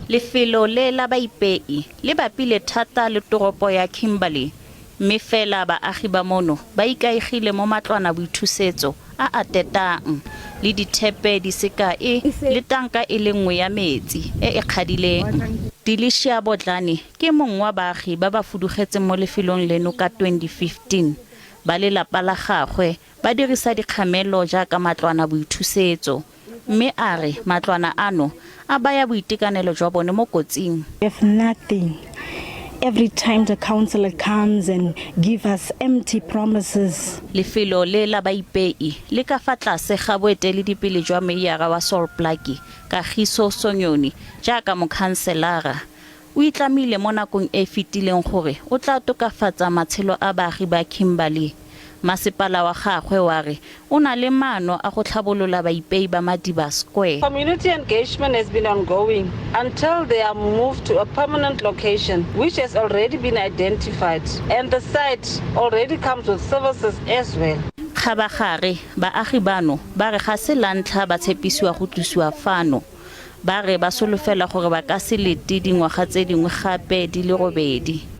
Lefelo le la baipei le bapile thata le toropo ya Kimberley, mme fela baagi ba mono ba ikaegile mo matlwanaboithusetso a a tetang, le dithepe di se kae le tanka e le nngwe ya metsi e e kgadileng. Delicia Bodlani ke mongwe wa baagi ba ba fudugetseng mo lefelong leno ka 2015. Ba lelapa la gagwe ba dirisa dikgamelo jaaka matlwanaboithusetso. Mme a re matlwana ano a baya boitekanelo jwa bone mo kotsing. We have nothing. Every time the councillor comes and give us empty promises. Lefelo le la baipei le ka fa tlase ga boeteledipele jwa meiyara wa Sol Plaatje, Kagiso Sonyoni, jaaka mokhanselara. O itlamile mo nakong e e fetileng gore o tla tokafatsa matshelo a baagi ba Kimberley. Masepala wa gagwe wa re o na le maano a go tlhabolola baipei ba Madiba Square. Community engagement has been ongoing until they are moved to a permanent location which has already been identified and the site already comes with services as well. Kgabagare, baagi bano ba re ga se lantlha ba tshepisiwa go tlosiwa fano. Ba re ba solofela gore ba ka se lete dingwaga tse dingwe gape di le robedi.